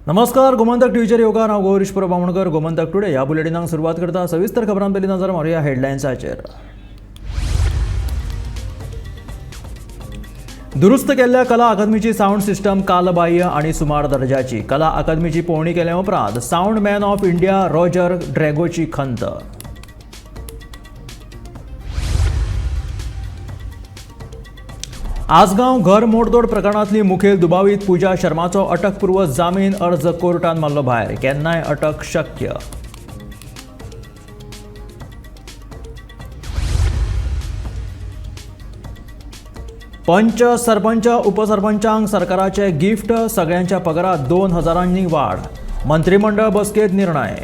नमस्कार, गोमंतक टीव्हीचेर येवकार. हांव गौरीश प्रभू बामणकर. गोमंतक टुडे ह्या बुलेटिनाक सुरवात करता. सविस्तर खबरां पयलीं नजर मारुया हेडलायन्साचेर. दुरुस्त केल्ल्या कला अकादमीची सावंड सिस्टम कालबाह्य आणि सुमार दर्जाची. कला अकादमीची पळोवणी केल्या उपरांत sound man of India Roger ड्रॅगोची खंत. आसगांव घर मोडतोड प्रकरणांतली मुखेल दुबावीत पूजा शर्माचो अटकपूर्व जामीन अर्ज कोर्टान मारलो भायर. केन्नाय अटक शक्य. पंच, सरपंच, उपसरपंचांक सरकाराचे गिफ्ट. सगळ्यांच्या पगारात 2 हजारांनी वाढ. मंत्रिमंडळ बसकेत निर्णय.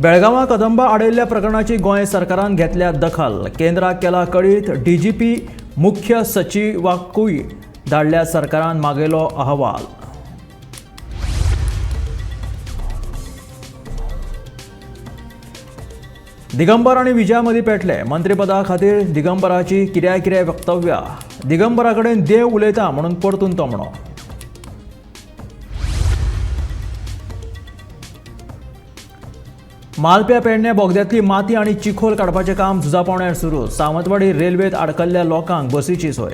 बेळगांवां कदंबा आडयल्ल्या प्रकरणाची गोंय सरकारान घेतल्या दखल. केंद्राक केला कळीत. डीजीपी, मुख्य सचिवाकूय धाडल्या सरकारान मागयलो अहवाल. दिगंबर आनी विजया मदीं पेटले. मंत्रीपदा खातीर दिगंबराची कित्याय कितें वक्तव्यां. दिगंबरा कडेन देव उलयता म्हणून परतून तो म्हणो. मालप्या पेडणे बोगद्यांतली माती आनी चिखोल काडपाचें काम झुजा पावण्यार सुरू. सावंतवाडी रेल्वेत आडकल्ल्या लोकांक बसीची सोय.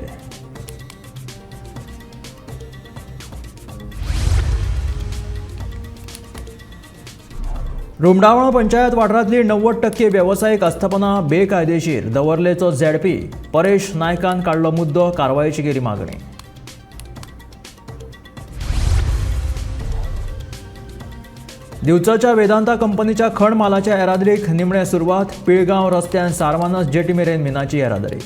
रुमडावळ पंचायत वाठारांतली 90% वेवसायीक आस्थापनां बेकायदेशीर. दवर्लेचो झेडपी परेश नायकान काडलो मुद्दो. कारवायेची केली मागणी. दिवचलच्या वेदांता कंपनीच्या खण मालाच्या येरादारीक निमणे सुरवात. पिळगांव रस्त्यान सारमानस जेटी मेरेन मिनाची येरादारी.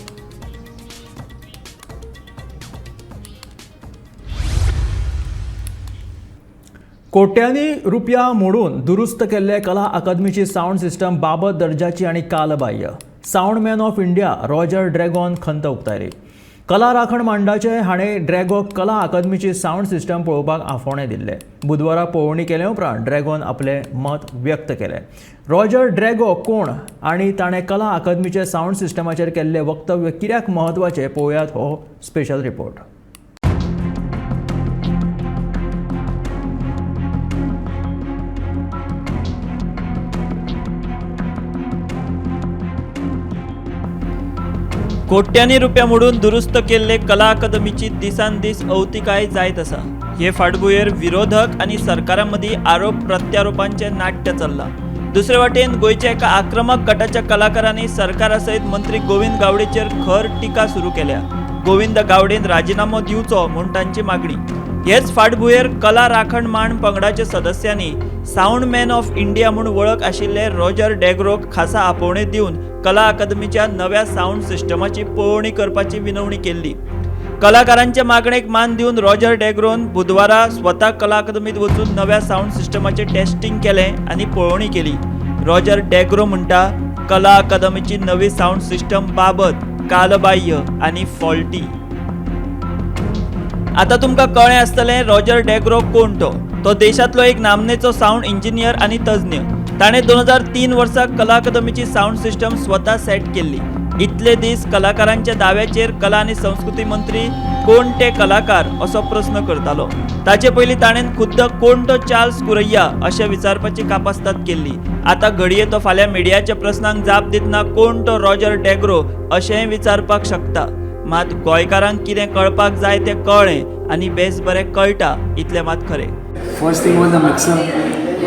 कोट्यांनी रुपया मोडून दुरुस्त केल्ले कला अकादमीची सावंड सिस्टम बाबत दर्जाची आनी कालबाह्य. Sound man of India Roger ड्रॅगोन खंत उक्तायली. कला राखण मांडाचे हाणें ड्रॅगोक कला अकादमीची सावंड सिस्टम पळोवपाक आफोवणें दिल्लें. बुधवारा पळोवणी केले उपरांत ड्रॅगोन आपलें मत व्यक्त केलें. रॉजर ड्रॅगो कोण आनी ताणें कला अकादमीचे सावंड सिस्टमाचेर केल्लें वक्तव्य कित्याक म्हत्वाचें, पळोवयात हो स्पेशल रिपोर्ट. कोट्यांनी रुपया मोडून दुरुस्त केल्ले कला अकादमीची दिसान दीस अवतिकाय जायत आसा. हे फाटभुंयेर विरोधक आनी सरकारा मदीं आरोप प्रत्यारोपांचें नाट्य चल्लां. दुसरे वाटेन गोंयच्या एका आक्रमक गटाच्या कलाकारांनी सरकारा सयत मंत्री गोविंद गावडेचेर खर टिका सुरू केल्या. गोविंद गावडेन राजिनामो दिवचो म्हूण तांची मागणी. हेच फाटभुंयेर कला राखण मांड पंगडाच्या सदस्यांनी सावंड मॅन ऑफ इंडिया म्हूण वळख आशिल्ले रॉजर डॅग्रोक खासा आपोवणें दिवन कला अकादमीच्या नव्या सावंड सिस्टमाची पळोवणी करपाची विनवणी केल्ली. कलाकारांच्या मागणेक मान दिवन रॉजर डॅग्रोन बुधवारा स्वता कला अकादमीत वचून नव्या सावंड सिस्टमाचें टेस्टिंग केलें आनी पळोवणी केली. रॉजर डॅग्रो म्हणटा, कला अकादमीची नवी सावंड सिस्टम बाबत, कालबाह्य आनी फॉल्टी. आता तुमकां कळ्ळें आसतलें रॉजर डॅग्रो कोण तो. तो देशांतलो एक नामनेचो सावंड इंजिनियर आनी तज्ञ. ताणें 2003 वर्सा कला अकादमीची सावंड सिस्टम स्वता सेट केल्ली. इतले दीस कलाकारांच्या दाव्याचेर कला आनी संस्कृती मंत्री कोण ते कलाकार असो प्रस्न करतालो. ताचे पयलीं ताणें खुद्द कोण तो चार्ल्स कुरैया अशें विचारपाची कापास्ताद केल्ली. आतां घडये तो फाल्यां मिडियाच्या प्रस्नांक जाप दितना कोण तो रॉजर डॅग्रो अशेंय विचारपाक शकता. मात गोंयकारांक कितें कळपाक जाय तें कळ्ळें आनी बेस बरें कळटा इतलें मात खरें. First thing was the mixer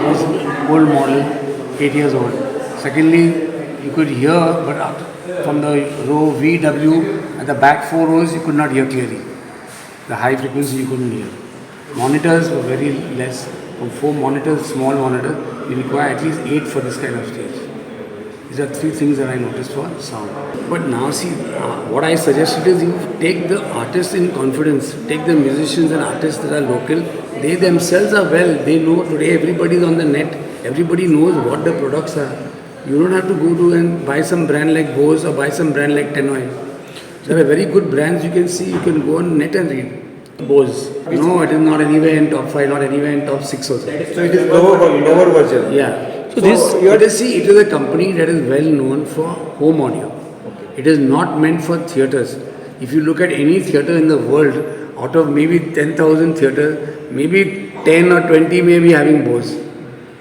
was old model, 8 years old. Secondly, you could hear, but up from the row V, W, at the back four rows, you could not hear clearly. The high frequency you couldn't hear. Monitors were very less. From four monitors, small monitor, you require at least eight for this kind of stage. These are three things that I noticed for sound. But now, see, what I suggested is you take the artists in confidence, take the musicians and artists that are local. They themselves are well. They know today everybody is on the net. Everybody knows what the products are. You don't have to go to and buy some brand like Bose or buy some brand like Tannoy. There are very good brands you can see. You can go on net and read. Bose. No, it is not anywhere in top five, not anywhere in top six also. So it is lower version. Yeah. So So this, you are- it is, see, it is a company that is well known for home audio. It is not meant for theaters. If you look at any theatre in the world, out of maybe 10,000 theatres, maybe 10 or 20 may be having Bose.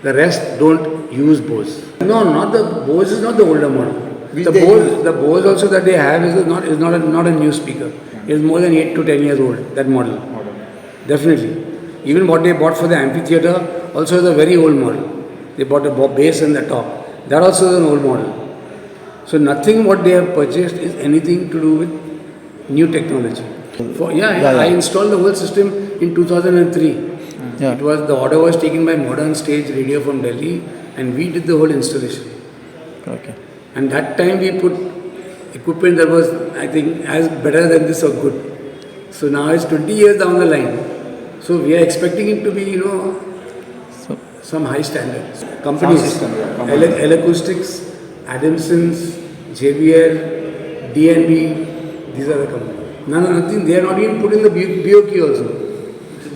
The rest don't use Bose. No, not the Bose is not the older model. Which The they Bose, use? the Bose also that they have is not a new speaker. It is more than 8 to 10 years old, that model. Definitely. Even what they bought for the amphitheater also is a very old model. They bought a bass and the top. That also is an old model. So nothing what they have purchased is anything to do with new technology. For, yeah, I installed the whole system in 2003. It was the order was taken by Modern Stage Radio from Delhi, and we did the whole installation. And that time we put equipment that was, I think, as better than this or good. So now it's 20 years down the line. So we are expecting it to be some high standards. Companies, system, yeah, companies. L Acoustics, Adamson's, JBL, DNB, these are the companies. No, no, nothing. They are not even put in the BOQ also.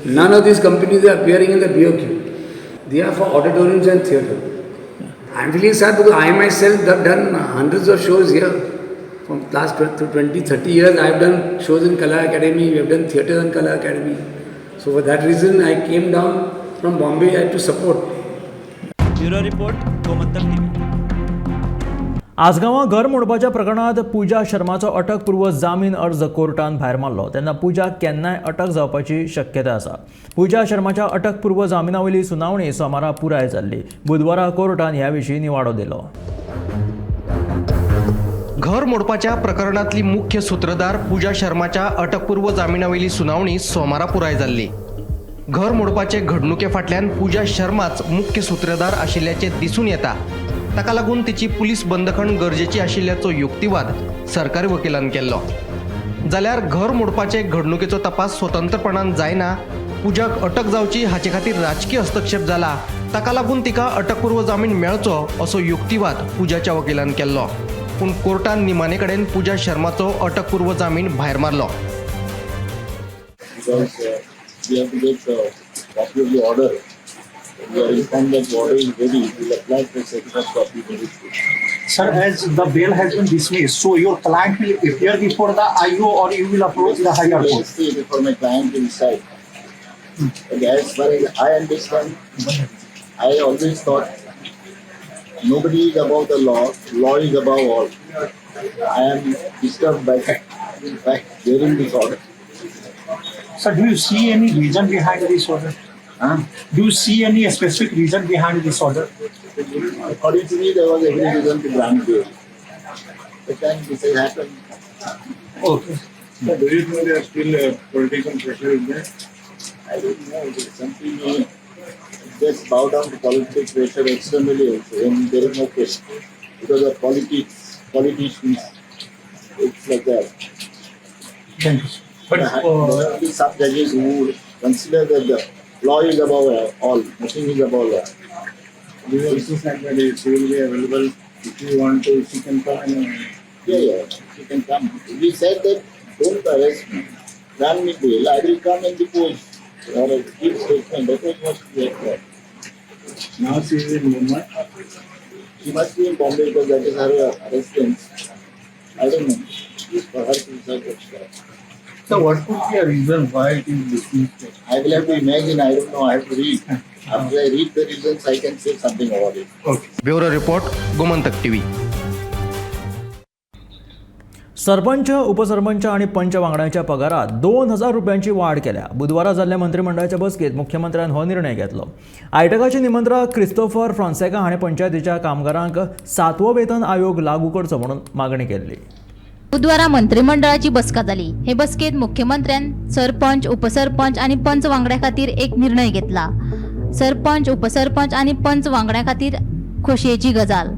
None of these companies are appearing in the BOQ. They are for auditoriums and theatre. I'm feeling sad because I myself have done hundreds of shows here. From last 20, 30 years, I have done shows in Kala Academy, we have done theatre in Kala Academy. So for that reason, I came down from Bombay to support. Bureau report, Gomantak TV. आजगांवां घर मोडपाच्या प्रकरणांत पुजा शर्माचो अटकपूर्व जामीन अर्ज कोर्टान भायर मारलो तेन्ना पुजा केन्नाय अटक जावपाची शक्यताय आसा. पुजा शर्माच्या अटकपूर्व जामिना वयली सुनावणी सोमारा पुराय जाल्ली. बुधवारा कोर्टान ह्या विशीं निवाडो दिलो. घर मोडपाच्या प्रकरणातली मुख्य सूत्रधार पूजा शर्माच्या अटकपूर्व जामिनावयली सुनावणी सोमारा पुराय जाल्ली. घर मोडपाचे घडणुके फाटल्यान पूजा शर्माच मुख्य सूत्रधार आशिल्ल्याचें दिसून येता. ताका लागून तिची पुलीस बंदखण गरजेची आशिल्ल्याचो युक्तिवाद सरकारी वकिलान केल्लो. जाल्यार घर मोडपाचे घडणुकेचो तपास स्वतंत्रपणान जायना, पूजाक अटक जावची हाचे खातीर राजकी हस्तक्षेप जाला, ताका लागून तिका अटकपूर्व जामीन मेळचो असो युक्तिवाद पूजाच्या वकिलान केल्लो. पूण कोर्टान निमाणे कडेन पूजा शर्माचो अटकपूर्व जामीन भायर मारलो. Because we have to get a copy of the order. We are informed that the order is ready. We will apply for certified copy very soon. Sir, as the bail has been dismissed, so your client will appear before the IO or you will approach the higher court? Let's see before my client will decide. But as far as I understand, I always thought nobody is above the law, law is above all. I am disturbed by hearing this order. Sir, do you see any reason behind this order? Huh? Do you see any specific reason behind this order? According to me, there was every reason to grant bail. But then this has happened. Okay. Do you think there is still political pressure is there? I don't know. It is something just bow down to political pressure externally also when there is no pressure. Because of politics, politicians, it's like that. Thank you, sir. But There will be some judges who consider that the law is above all, nothing is above law. You also said that she will be available if you want to, she can come and Yeah, she can come. We said that don't arrest me, grant me bail, I will come and depose or give statement. That was what we had said. Now she is in Mumbai. She must be in Bombay because that is her residence. I don't know. It's for her to decide what's there. So what could be a reason why it is dismissed? I will have to imagine, I don't know, I have to read. After I read the reasons, I can say something about it. Okay. Bureau report, Gomantak TV. Sarpanch, उपसरपंच आणि पंच वांगड्यांच्या पगारात 2000 रुपयांची वाढ केल्या. बुधवारा जाल्ल्या मंत्रिमंडळाच्या बसकेत मुख्यमंत्र्यान हो निर्णय घेतलो. आयटकाचे निमंत्रक क्रिस्तोफर फ्रॉन्सेका हाणें पंचायतीच्या कामगारांक सातवो वेतन आयोग लागू करचो म्हणून मागणी केल्ली. बुधवारा मंत्रिमंडळाची बसका जाली. हे बसकेत मुख्यमंत्र्यान सरपंच, उपसरपंच आनी पंच वांगड्या खातीर एक निर्णय घेतला. सरपंच, उपसरपंच आनी पंच वांगड्या खातीर खोशयेची गजाल.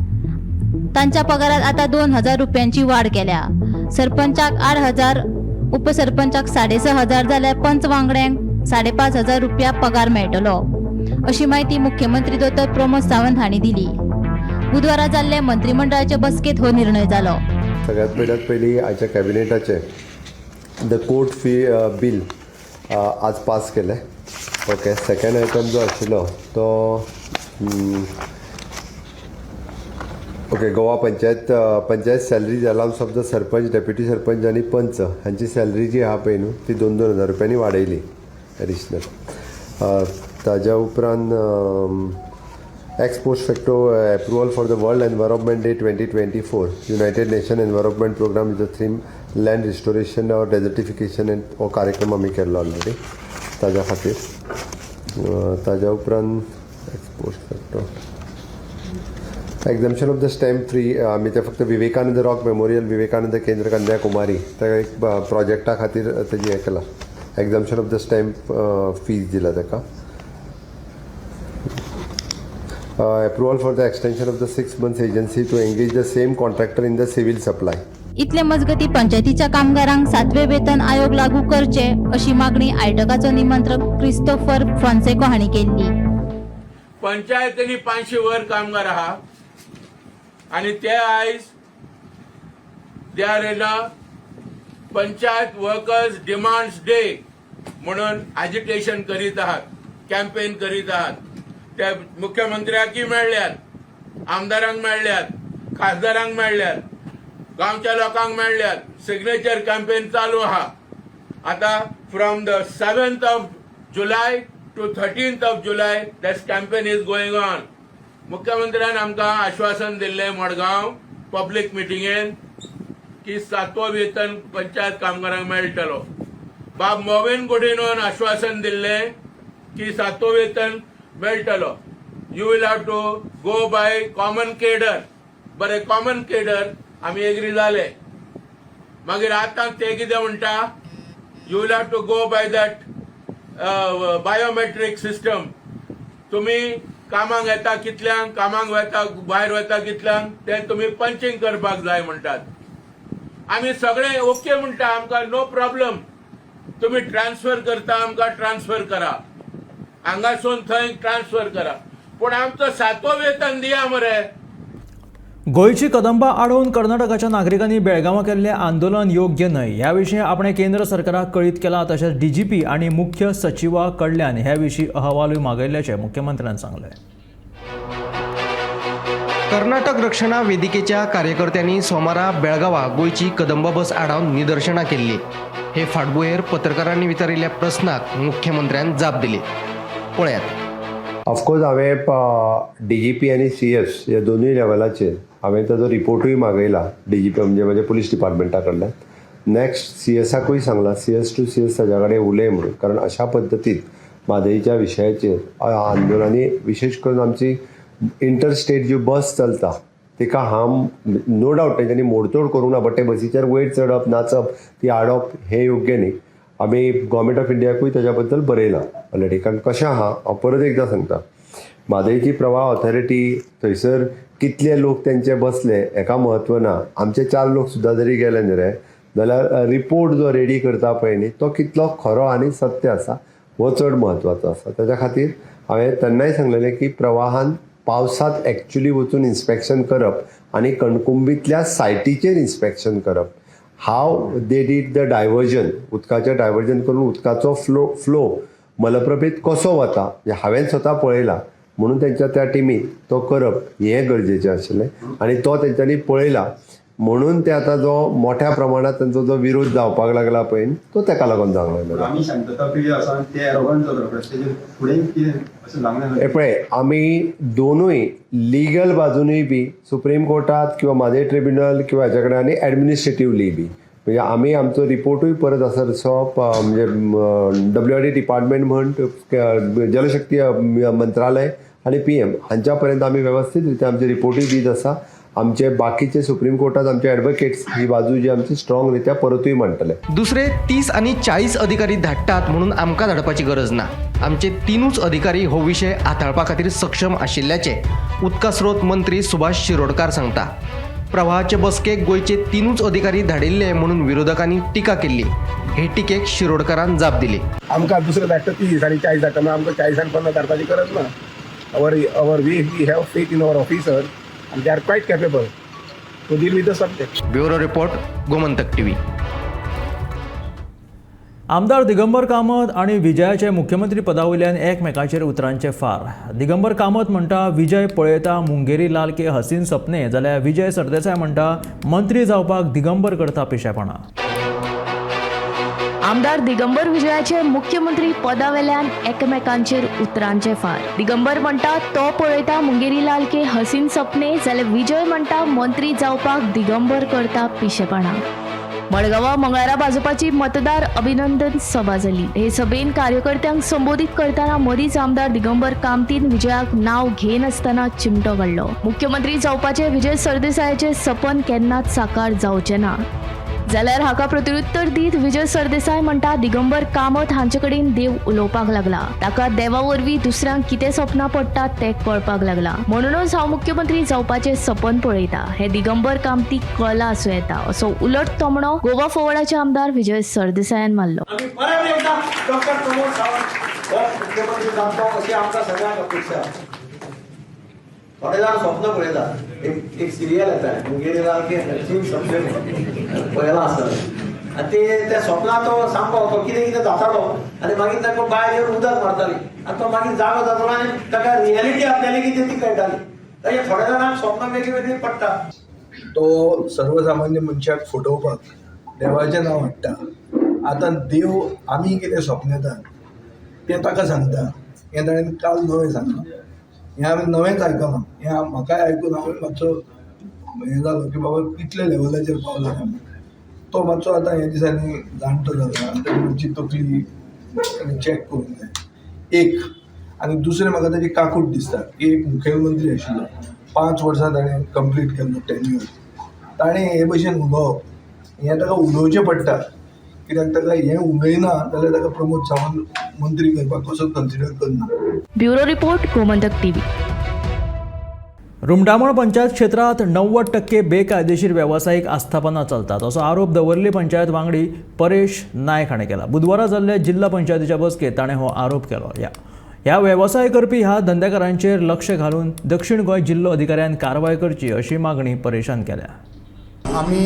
तांच्या पगारात आता 2000 रुपयांची वाढ केल्या. सरपंचाक 8000, उपसरपंचाक 6500 जाल्यार पंच वांगड्यांक 5500 रुपया पगार मेळटलो, अशी म्हायती मुख्यमंत्री दोतोर प्रमोद सावंत हांणी दिली. बुधवारा जाल्ले मंत्रिमंडळाचे बसकेत हो निर्णय जालो. सगळ्यात पयल्यात पयलीं आयच्या कॅबिनेटाचें the court fee bill आज पास केलें. ओके, सेकंड आयटम जो आशिल्लो तो Okay, Goa panchayat salaries allowance of the sarpanch, deputy sarpanch आनी पंच हांची सॅलरी जी आहा पळय न्हू, ती 2-2 हजार रुपयांनी वाडयली एडिशनल. ताज्या उपरांत ex post facto approval for the World Environment Day 2024, United Nation Environment Programme is the theme land restoration or desertification and हो कार्यक्रम आमी केल्लो ऑलरेडी ताज्या खातीर. ताज्या उपरांत ex post facto exemption of the stamp fee. आमी ते फक्त विवेकानंद रॉक मेमोरियल, विवेकानंद केंद्र, कन्याकुमारी, त्या एक प्रोजेक्टा खातीर तेजी हें केलां, exemption of the stamp fees दिला ताका. Approval for the extension of the 6 months agency to engage the same contractor in the civil supply. इतले मजगती पंचायतीच्या कामगारांक सातवे वेतन आयोग लागू करचे अशी मागणी आयटकाचो निमंत्रक क्रिस्तोफर फॉन्सेको हांणी केल्ली. पंचायतींनी 500 वर कामगार आहा आणि ते आयज they are in a Panchayat Workers Demands Day म्हणून agitation करीत आहात, कॅम्पेन करीत आहात. ते मुख्यमंत्र्याकय मेळ्ळ्यात, आमदारांक मेळ्ळ्यात, खासदारांक मेळ्ळ्यात, गांवच्या लोकांक मेळ्ळ्यात. सिग्नेचर कॅम्पेन चालू आहा. आता from the 7th of July to 13th of July, that campaign is going on. मुख्यमंत्र्यान आमकां आश्वासन दिल्लें मडगांव पब्लीक मिटिंगेन की सातवो वेतन पंचायत कामगारांक मेळटलो. बाब मॉवीन गुदिन्होन आश्वासन दिल्लें की सातवो वेतन मेळटलो, you will have to go by common cadre. बरें, कॉमन केडर आमी एग्री जाले. मागीर आतां ते कितें म्हणटा, you will have to go by that biometric system. तुम्ही कामाक येता कितल्यांक, कामाक वता, भायर वता कितल्यांक, ते तुमी पंचिंग करपाक जाय म्हणटात. आमी सगळे ओके म्हणटा, आमकां नो प्रॉब्लम. तुमी ट्रान्सफर करता, आमकां ट्रान्सफर करा, हांगासून थंय ट्रान्सफर करा, पूण आमचो सातवो वेतन दिया मरे. गोंयची कदंबा आडोवन कर्नाटकाच्या नागरिकांनी बेळगांवां केल्लें आंदोलन योग्य न्हय. ह्या विशीं आपणें केंद्र सरकाराक कळीत केलां, तशेंच डीजीपी आनी मुख्य सचिवा कडल्यान ह्या विशीं अहवालूय मागयल्ल्याचें मुख्यमंत्र्यान सांगलें. कर्नाटक रक्षणा वेदिकेच्या कार्यकर्त्यांनी सोमारा बेळगांवा गोंयची कदंबा बस आडावन निदर्शनां केल्ली. हे फाटभुंयेर पत्रकारांनी विचारिल्ल्या प्रस्नाक मुख्यमंत्र्यान जाप दिली, पळयात. ऑफकोर्स, हांवें डीजीपी आनी सीएस ह्या दोनूय लेवलाचेर हांवें ताजो रिपोर्टूय मागयला. डीजीपी म्हणजे म्हज्या पुलीस डिपार्टमेंटा कडल्यान, नॅक्स्ट सीएसाकूय सांगलां, सीएस टू सीएस ताज्या कडेन उलय म्हणून, कारण अशा पद्दतीन म्हादयच्या विशयाचेर आंदोलनांनी, विशेश करून आमची इंटर स्टेट ज्यो बस चलता तिका हार्म, नो डावट तेंच्यांनी मोडतोड करूंक ना, बट ते बसीचेर वयर चडप, नाचप, ती आडप हें योग्य न्ही. आमी गव्हर्मेंट ऑफ इंडियाकूय ताज्या बद्दल बरयलां ऑलरेडी. कारण कशें आहा, हांव परत एकदां सांगता, म्हादयची प्रवाह ऑथॉरिटी थंयसर कितले लोक तेंचे बसले हेका म्हत्व ना. आमचे चार लोक सुद्दां जरी गेले न्ही रे, जाल्यार रिपोर्ट जो रेडी करता पळय न्ही, तो कितलो खरो आनी सत्य आसा हो चड म्हत्वाचो आसा. ताच्या खातीर हांवें तेन्नाय सांगलेलें की प्रवाहान पावसांत एक्चुली वचून इन्स्पेक्शन करप आनी कणकुंबीतल्या सायटीचेर इन्स्पेक्शन करप, how they did the diversion, उदकाचें डायवर्जन करून उदकाचो फ्लो मलप्रभेत कसो वता हें हांवें स्वता पळयलां, म्हणून तेंच्या त्या टिमीन तो करप हें गरजेचें आशिल्लें आनी तो तेंच्यांनी पळयला, म्हणून ते आतां जो मोठ्या प्रमाणात तेंचो जो विरोध जावपाक लागला पळय, तो तेका लागून जावंक लागला. आमी शांतता प्रिय आसा आनी ते एरोगंट जाता रोखडे. तेजेर फुडें कितें अशें जावंक हे पळय, आमी दोनूय लिगल बाजूनय बी सुप्रीम कोर्टात किंवा म्हादय ट्रिब्युनल किंवा हेच्या कडेन आनी एडमिनिस्ट्रेटिवली बी, म्हणजे आमी आमचो रिपोर्टूय परत आसा तसो म्हणजे डब्ल्यू आर डी डिपार्टमेंट म्हण, जलशक्ती मंत्रालय आनी पीएम हांच्या पर्यंत आमी वेवस्थीत रित्या आमचे रिपोर्टूय दीत आसा. आमचे बाकीचे सुप्रीम कोर्टात आमचे एडवोकेट्स ही बाजू जी आमची स्ट्रॉंग रित्या परतूय मांडटले. दुसरे 30 आनी 40 अधिकारी धाडटात म्हणून आमकां धाडपाची गरज ना. आमचे तिनूच अधिकारी हो विशय हाताळपा खातीर सक्षम आशिल्ल्याचे उदका स्रोत मंत्री सुभाष शिरोडकार सांगता. प्रवाहाचे बसकेक गोंयचे तिनूच अधिकारी धाडिल्ले म्हणून विरोधकांनी टिका केल्ली. हे टिकेक शिरोडकारान जाप दिली. आमकां दुसरे धाडटा 30 आनी 40 धाडटा, मागीर आमकां 40 आनी 50 धाडपाची गरज ना. Our our we have faith in our officer and they are quite capable to deal with the subject. Bureau report, Gomantak TV. आमदार दिगंबर कामत आनी विजयाचे मुख्यमंत्री पदा वयल्यान एकमेकाचेर उतरांचे फार. दिगंबर कामत म्हणटा विजय पळयता मुंगेरी लाल के हसीन सपने, जाल्यार विजय सरदेसाय म्हणटा मंत्री जावपाक दिगंबर करता पिशेपणां. आमदार दिगंबर विजयाचे मुख्यमंत्री पदावेल्यान एकमेकांचेर उतरांचे फार. दिगंबर म्हणटा तो पळयता मुंगेरी लाल के हसीन सपने, जाल्यार विजय म्हणटा मंत्री जावपाक दिगंबर करता पिशेपणां. मडगांवां मंगळारा भाजपाची मतदार अभिनंदन सभा जाली. हे सभेन कार्यकर्त्यांक संबोधीत करतना मदींच आमदार दिगंबर कामतीन विजयाक नांव घेनासतना चिमटो काडलो. मुख्यमंत्री जावपाचे विजय सरदेसायाचे सपन केन्नाच साकार जावचें ना. जाल्यार हाका प्रत्युत्तर दीत विजय सरदेसाय म्हणटा दिगंबर कामत हांचे कडेन देव उलोवपाक लागला. ताका देवा वरवीं दुसऱ्यांक कितें सपनां पडटात तें कळपाक लागला. म्हणूनच हांव मुख्यमंत्री जावपाचें सपन पळयता हें दिगंबर कामतीक कळला आसूं येता, असो उलट तोमणो गोवा फॉरवर्डाचे आमदार विजय सरदेसायान मारलो. आमी परत एकदा डॉक्टर प्रमोद सावंत हो मुख्यमंत्री जातलो अशी आमकां सगळ्यांक अपेक्षा. थोडे जाण स्वप्न पळयतात. एक सिरियल येता मुंगेरी लाल के हसीन सपने पळयलां आसतलें. आनी ते त्या स्वप्नांत तो सामको तो कितें कितें जातालो आनी मागीर ताका बायल येवन उदक मारताली आनी तो मागीर जागो जातालो आनी ताका रियलिटी आपल्याली कितें ती कळटाली. तशें थोड्या जाणांक स्वप्नां वेगळीं वेगळीं पडटा. तो सर्वसामान्य मनशाक फटोवपाक देवाचें नांव हाडटा. आतां देव आमी कितें स्वप्न येता तें ताका सांगता. हें ताणें काल नवें सांगलां, हें हांवें नवेंच आयकलां. हें म्हाकाय आयकून हांवूय मातसो हें जालो की बाबा कितल्या लेवलाचेर पावला आमी. तो मातसो आतां ह्या दिसांनी जाणटो जाला आनी ताची मातशी तकली चॅक करूंक जाय एक. आनी दुसरें म्हाका ताजी काकूट दिसता की एक मुखेलमंत्री आशिल्लो, 5 वर्सां ताणें कंप्लीट केल्लो टेन्युअर, ताणें हे भशेन उलोवप हें ताका उलोवचें पडटा. कित्याक ताका हें उलयना जाल्यार ताका प्रमोद सावंत मंत्री करपाक कसो कन्सिडर करना. Bureau report, Gomantak TV. Rumdamol panchayat क्षेत्रात 90% बेकायदेशीर वेवसायीक आस्थापनां चलतात असो आरोप दवर्ली पंचायत वांगडी परेश नायक हाणें केला. बुधवारा जाल्ल्या जिल्हा पंचायतीच्या बसकेंत ताणें हो आरोप केलो. ह्या ह्या वेवसाय करपी ह्या धंदेकारांचेर लक्ष घालून दक्षिण गोंय जिल्लो अधिकाऱ्यान कारवाय करची अशी मागणी परेशान केल्या. आमी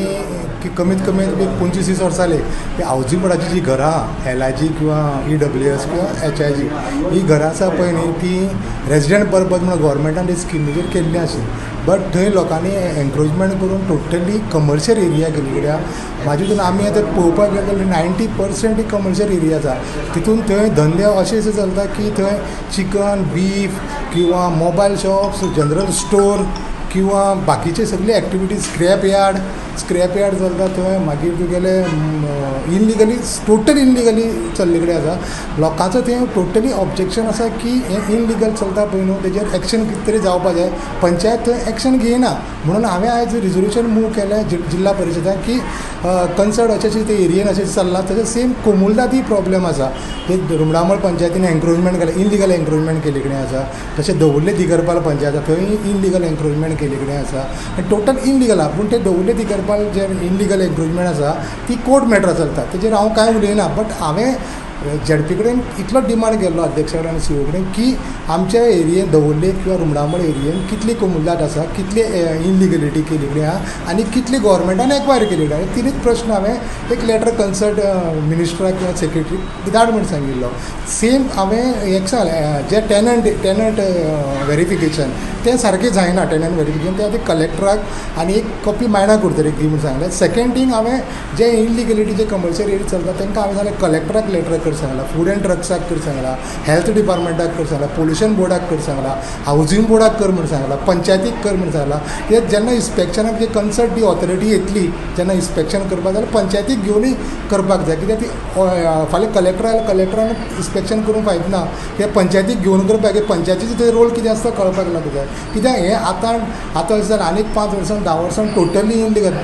की कमीत कमी एक 25-30 वर्सां जाली की हावजींग बोर्डाची जी घरां आहा, एलआयजी किंवा ईडब्ल्यूएस किंवा एचआयजी, ही घरां आसा पळय न्ही, ती रेजिडंट पर्पज म्हणून गोवोरमेंटान ती स्किमीचेर केल्ली आशिल्ली. बट थंय लोकांनी एन्क्रोचमेंट करून टोटली कमर्शियल एरिया केल्ली कडेन आहा. म्हाजे हितून आमी आतां पळोवपाक गेले जाल्यार 90% कमर्शियल एरिया आसा. तितून थंय धंदे अशे अशे चलता की थंय चिकन, बीफ किंवा मोबायल शॉप्स, जनरल स्टोर किंवा बाकीचे सगळे activities, scrap yard चलता थंय. मागीर तुगेले इनलिगली, टोटल इनलिगली चल्ले कडेन आसा. लोकांचो थंय टोटली ऑब्जेक्शन आसा की हें इनलिगल चलता पळय न्हू, तेजेर एक्शन कितें तरी जावपा जाय. पंचायत थंय एक्शन घेयना म्हणून हांवें आयज रिजोल्युशन मूव केलें जिल्हा परिशदाक की कन्सर्न अशें अशें ते एरियेन अशें चल्लां. तशें सेम कोमुलदादी प्रॉब्लेम आसा. ते रुमडामळ पंचायतीन एन्क्रोचमेंट केलें, इनलिगल एन्क्रोचमेंट केल्ले कडेन आसा. तशें दवर्ले दिगरपाल पंचायत आसा, थंय इनलिगल एन्क्रोचमेंट केल्ले कडेन आसा आनी टोटल इनलिगल आहा. पूण ते दवर्ले दिगरपाल जे इनलिगल एन्क्रोचमेंट आसा ती कोर्ट मॅटर चलता, तेजेर हांव कांय उलयना. बट हांवें झेडपी कडेन इतलो डिमांड केल्लो, अध्यक्षा कडेन आनी सीओ कडेन, की आमच्या एरियेन दवर्ले किंवा रुमडामळ एरियेन कितली कोमुलदाद आसा, कितली इनलिगलिटी केल्ली कडेन आहा आनी कितली गोवोरमेंटान एक्वायर केल्ली कडेन आहा. तिनूच प्रश्न हांवें एक लेटर कन्सर्न मिनिस्टराक किंवा सेक्रेटरीक धाड म्हूण सांगिल्लो. सेम हांवें एक सांगलें, जे टेनंट वेरिफिकेशन तें सारकें जायना. टेनंट वेरिफिकेशन तें आतां कलेक्टराक आनी एक कॉपी मायणा कुडतरीक दी म्हूण सांगलें. सेकेंड थींग, हांवें जे इनलिगलिटी जे कमर्शियल एरिया चलता तांकां हांवें सांगलें, कलेक्टराक लेटर कर सांगलां, फूड एंड ड्रग्साक कर सांगलां, हेल्थ डिपार्टमेंटाक कर सांगलां, पोल्युशन बोर्डाक कर सांगलां, हावजींग बोर्डाक कर म्हूण सांगलां, पंचायतीक कर म्हूण सांगलां. कित्याक जेन्ना इन्स्पेक्शनाक जे कन्सर्न ती ऑथॉरिटी येतली, जेन्ना इन्स्पेक्शन करपाक जाल्यार पंचायतीक घेवनूय करपाक जाय. कित्याक ती फाल्यां कलेक्टर आयल्यार कलेक्टरान इन्स्पेक्शन करूंक फायदा ना, कित्याक पंचायतीक घेवन करपाक जाय. पंचायतीचो थंय रोल कितें आसता कळपाक लागूंक जाय. कित्याक हें आतां आतां अशें जालें, आनीक 5 वर्सां, 10 वर्सां टोटली इनलिगल,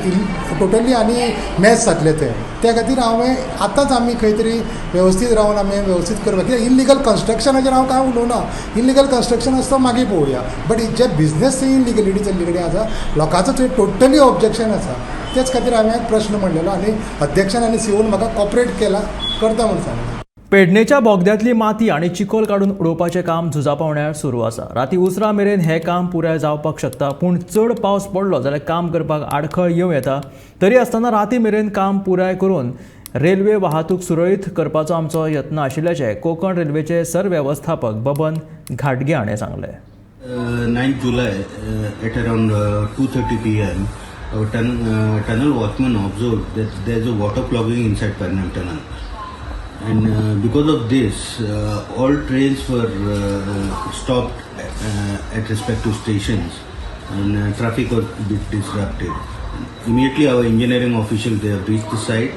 टोटली आनी मॅस जातलें तें. त्या खातीर हांवें आतांच आमी खंय तरी वेवस्थीत रावन आमी वेवस्थीत करपाक. कित्याक इनलिगल कन्स्ट्रक्शनाचेर हांव कांय उलोवना. इनलिगल कन्स्ट्रक्शन आसता, मागीर पळोवया. बट जे बिजनेस थंय इनलिगलिटी चल्ले कडेन आसा, लोकांचो थंय टोटली ऑब्जेक्शन आसा. तेच खातीर हांवें प्रश्न मांडलेलो आनी अध्यक्षान आनी सीओन म्हाका कॉपरेट केला, करता म्हूण सांगलें. पेडणेच्या बोगद्यांतली माती आनी चिखोल काडून उडोवपाचें काम झुजा पावण्यार सुरू आसा. राती उसरां मेरेन हें काम पुराय जावपाक शकता, पूण चड पावस पडलो जाल्यार काम करपाक आडखळ येवं येता. तरी आसतना राती मेरेन काम पुराय करून रेल्वे वाहतूक सुरळीत करपाचो आमचो यत्न आशिल्ल्याचें कोंकण रेल्वेचे सरवेवस्थापक बबन घाटगे हाणें सांगलें. 9 July at around 2:30 p.m. our tunnel watchman observed that there is a water clogging inside Pernem tunnel, and because of this all trains were stopped at respective stations and traffic was a bit disrupted. Immediately our engineering officials, they have reached the site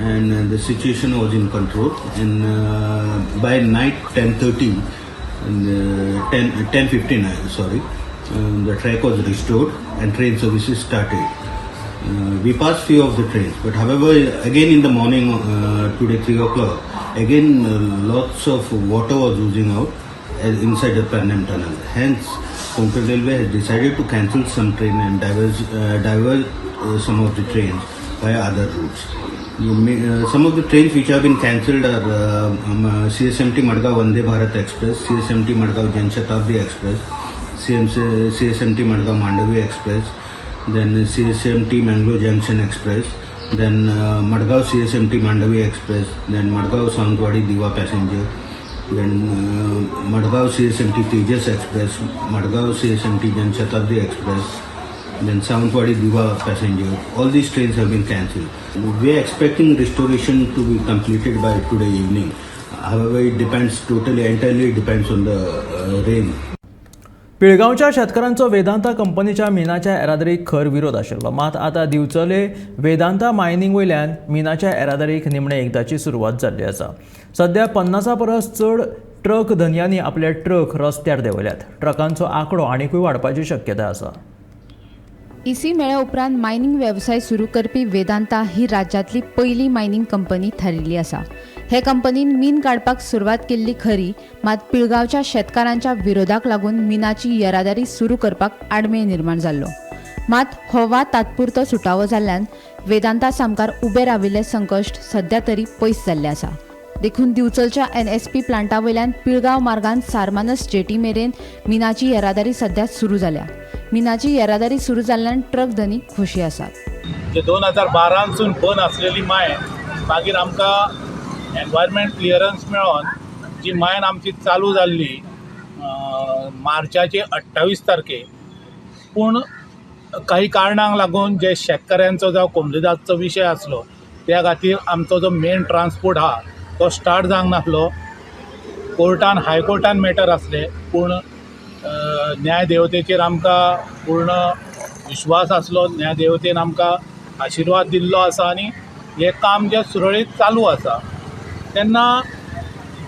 and the situation was in control, and by night 10:30 and 10:15, sorry, the track was restored and train services started. We passed few of the trains, but however, again in the morning, today 3 o'clock, again lots of water was oozing out inside the Pernem tunnel. Hence, Konkan Railway has decided to cancel some train and divert some of the trains by other routes. Some of the trains which have been cancelled are CSMT Madgaon Vande Bharat Express, CSMT Madgaon Jan Shatabdi Express, CSMT Madgaon Mandavi Express, then CSMT Mangalore Junction Express, then Madgaon CSMT Mandavi Express, then Madgaon Sawantwadi Diva Passenger, then Madgaon CSMT Tejas Express, Madgaon CSMT Jan Shatabdi Express, then Sawantwadi Diva Passenger. All these trains have been cancelled. We are expecting restoration to be completed by today evening. However, it depends totally, entirely depends on the rain. पिळगांवच्या शेतकारांचो वेदांता कंपनीच्या मिनाच्या येरादारीक खर विरोध आशिल्लो. मात आतां दिवचले Vedanta mining वयल्यान मिनाच्या येरादारीक निमणे एकदाची सुरवात जाल्ली आसा. सध्या 50 परस चड ट्रक धनयांनी आपले ट्रक रस्त्यार देंवयल्यात. ट्रकांचो आंकडो आनिकूय वाडपाची शक्यताय आसा. इसी मेळ्या उपरांत मायनिंग वेवसाय सुरू करपी वेदांता ही राज्यांतली पयली मायनिंग कंपनी थारिल्ली आसा. हे कंपनीन मीन काडपाक सुरवात केल्ली खरी, मात पिळगांवच्या शेतकारांच्या विरोधाक लागून मिनाची येरादारी सुरू करपाक आडमेळ निर्माण जाल्लो. मात हो वाद तात्पुरतो सुटावो जाल्ल्यान वेदांता सामकार उबे राविल्ले संकश्ट सध्या तरी पयस जाल्ले आसा. देखून दिवचलच्या एनएसपी प्लांटा वयल्यान पिळगांव मार्गान सारमानस जेटी मेरेन मिनाची येरादारी सध्या सुरू जाल्या. मिनाची येरादारी सुरू जाल्ल्यान ट्रक धनी खोशी आसात. जे 2012सून बंद आसलेली मायन मागीर आमकां एनवायरमेंट क्लियरन्स मेळोन जी मायन आमची चालू जाल्ली मार्चाचे 28 तारखे, पूण काही कारणांक लागून जे शेतकऱ्यांचो जावं कोमलेदाचो विशय आसलो त्या खातीर आमचो जो मेन ट्रान्सपोर्ट आहा तो स्टार्ट जावंक नासलो. कोर्टान हायकोर्टान मॅटर आसले, पूण न्यायदेवतेचेर आमकां पूर्ण विश्वास आसलो. न्यायदेवतेन आमकां आशिर्वाद दिल्लो आसा आनी हें काम जें सुरळीत चालू आसा. तेन्ना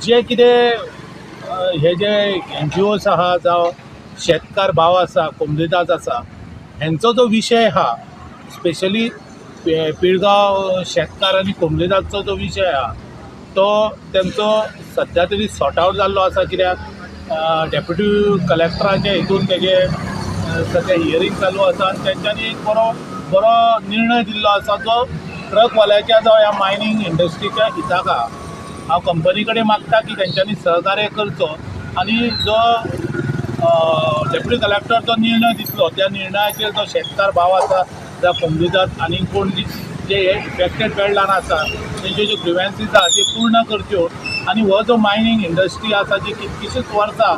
जे कितें हे जे एनजीओस आहा जावं शेतकार भाव आसा, कोमलेदाद आसा, हेंचो जो विशय आहा, स्पेशली पिळगांव शेतकार आनी कोमलेदादचो जो विशय आहा तो तेंचो सद्या तरी सॉर्ट आवट जाल्लो आसा. कित्याक डेप्युटी कलेक्टराच्या हितून तेजे सद्या हियरींग चालू आसा आनी तेंच्यांनी एक बरो बरो निर्णय दिल्लो आसा जो ट्रकवाल्याच्या जावं ह्या मायनींग इंडस्ट्रीच्या हिताक आहा. हांव कंपनी कडेन मागता की तेंच्यांनी सहकार्य करचो आनी जो डेप्युटी कलेक्टर जो निर्णय दितलो त्या निर्णयाचेर जो शेतकार भाव आसा जावं कोमलेदाद आनी कोण जे हे इफेक्टेड बेल्डान आसा तेंच्यो ज्यो ग्रिवेन्सीस आहा त्यो पूर्ण करच्यो आनी हो जो मायनींग इंडस्ट्री आसा जी कितकीशींच वर्सां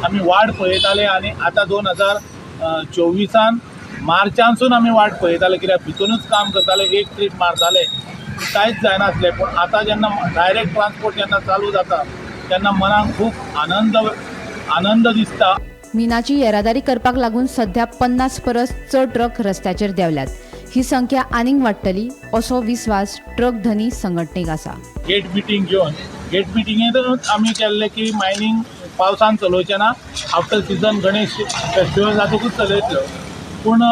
आमी वाट पळयताले आनी आतां 2024 मार्चानसून आमी वाट पळयताले, कित्याक भितूनच काम करताले, एक ट्रीप मारताले, कांयच जायनासलें. पूण आतां जेन्ना डायरेक्ट ट्रान्सपोर्ट जेन्ना चालू जाता तेन्ना मनाक खूब आनंद दिसता. मिनाची येरादारी करपाक लागून सध्या 50 परस चड ट्रक रस्त्याचेर देंवल्यात. ही संख्या आनीक वाडटली असो विस्वास ट्रक धनी संघटनेक आसा. गेट मिटींग घेवन गेट मिटिंगेंत आमी केल्लें की मायनींग पावसान चलोवचें ना, आफ्टर सिजन गणेश फेस्टिवल जातकूच चलयतलो. पूण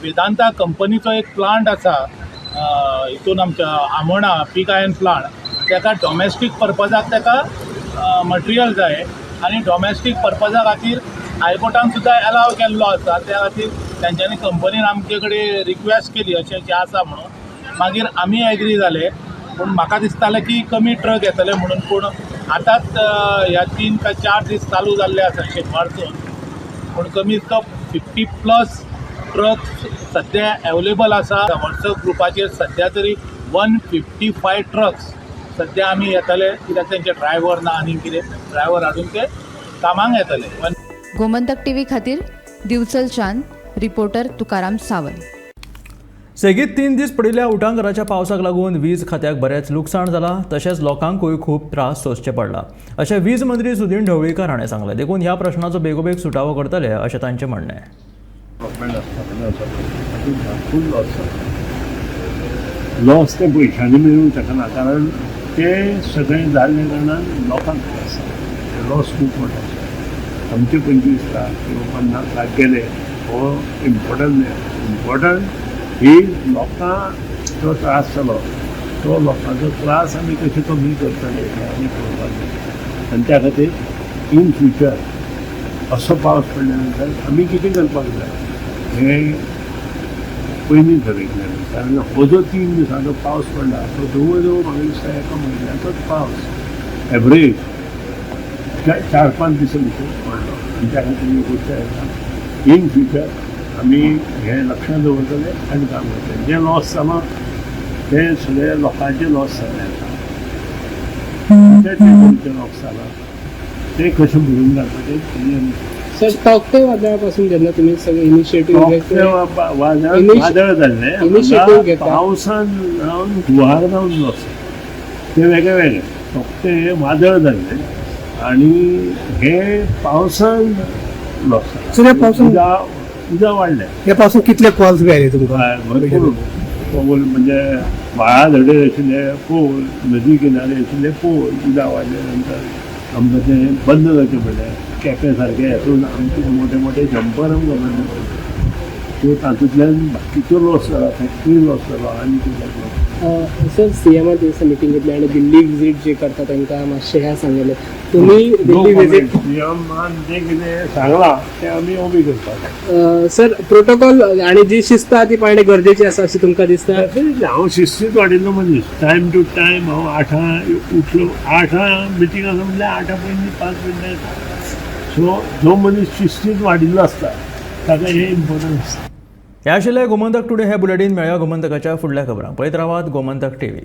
वेदांता कंपनीचो एक प्लांट आसा हितून आमच्या आमोणा पीक आयन प्लांट, तेका डॉमेस्टीक पर्पजाक तेका मटेरियल जाय आनी डॉमेस्टीक पर्पजा खातीर हायकोर्टान सुद्दां एलाव केल्लो आसा. त्या खातीर तेंच्यांनी कंपनीन आमचे कडेन रिक्वेस्ट केली अशें अशें आसा म्हणून, मागीर आमी एग्री जाले. पूण म्हाका दिसतालें की कमी ट्रक येतले म्हणून, पूण आतांच ह्या 3 काय 4 दीस चालू जाल्ले आसा शेनवारसून, पूण कमीत कम 50+ ट्रक सद्या अवेलेबल आसा. वॉट्सएप ग्रुपाचेर सद्या तरी 155 ट्रक्स सद्या आमी येतले, कित्याक तेंचे ड्रायव्हर ना आनी कितें, ड्रायव्हर हाडून ते कामांक येतले. गोमंतक टीव्ही खातीर दिवचलच्यान रिपोर्टर तुकाराम सावंत. सेगीत 3 दीस पडिल्ल्या उटांगराच्या पावसाक लागून वीज खात्याक बरेंच लुकसाण जालां, तशेंच लोकांकूय खूब त्रास सोंसचे पडला अशें वीज मंत्री सुदीन ढवळीकर हाणें सांगलें. देखून ह्या प्रश्नाचो बेगोबेग सुटावो करतले अशें तांचें म्हणणें. भरपूर लॉस जाता. लॉस ते पयशांनी मेळूंक शकना, कारण ते सगळें जाल्ले कारणान लोकांक त्रास जाता. लॉस खूब मोठो आसा. आमचे 25 लाख किंवा 50 लाख गेले हो इम्पॉर्टंट न्हय. इम्पॉर्टंट ही लोकांक जो त्रास जालो तो लोकांचो त्रास आमी कशे कमी करतले हें आमी पळोवपाक जाय. आनी त्या खातीर इन फ्युचर असो पावस पडल्या नंतर आमी कितें करपाक जाय हें पयलीं ठरयतलें. कारण हो जो 3 दिसांचो पावस पडला तो जवळ जवळ म्हाका दिसता एका म्हयन्याचोच पावस एवरेज 4-5 दिसां भितर पडलो. आनी त्या खातीर ही गोश्ट येता इन फ्युचर आमी हें लक्षांत दवरतले आनी काम करतले. जें लॉस जालां तें सगळें लोकांचें लॉस जालें आतां, तें लॉस जालां तें कशें भरून घालपाचें तेजें. सर, तोक्ते वादळा पासून जेन्ना तुमी सगळे इनिशिएटीव वादळ जाल्लें, पावसान जावन हुंवार जावन लॉस तें वेगळें वेगळें. तोक्ते हें वादळ जाल्लें आनी हें पावसान लॉस जालें. उदक वाडलें. ह्या पावसान कितले कॉल्स बी आयले तुमकां? भरपूर पोल, म्हणजे व्हाळा धडेर आशिल्ले पोल, नदी किनारे आशिल्ले पोल उदक वाडले नंतर आमकां तें बंद करचें पडलें. केपें सारकें हेतून आमचे मोठे मोठे जंपर आमकां बंद पडले. सो तातूंतल्यान बाकीचो लॉस जाला, फॅक्टरी लॉस जाला आनी कितें लॉस. सर, सीएमान दिसा मिटींग घेतली आनी दिल्ली विजीट जे करता तांकां मातशें हें सांगलें तुमी. दिल्ली विजीट सीएमान जें कितें सांगलां तें आमी ओबे करपाक. सर, प्रोटोकॉल आनी जी शिस्त आहा ती पाळणे गरजेची आसा अशें तुमकां दिसता? डेफिनेटली. हांव शिस्तीत वाडिल्लो मनीस. टायम टू टायम हांव 8 उठलो, 8 मिटींग आसा म्हणल्यार 8 पयलीं 5 मिनटां येता. सो जो मनीस शिस्तीत वाडिल्लो आसता ताका हें इम्पॉर्टंट आसता. हे आशिल्लें गोमंतक टुडे हे बुलेटीन. मेळया गोमंतकाच्या फुडल्या खबरांक. पळयत रावात गोमंतक टीव्ही.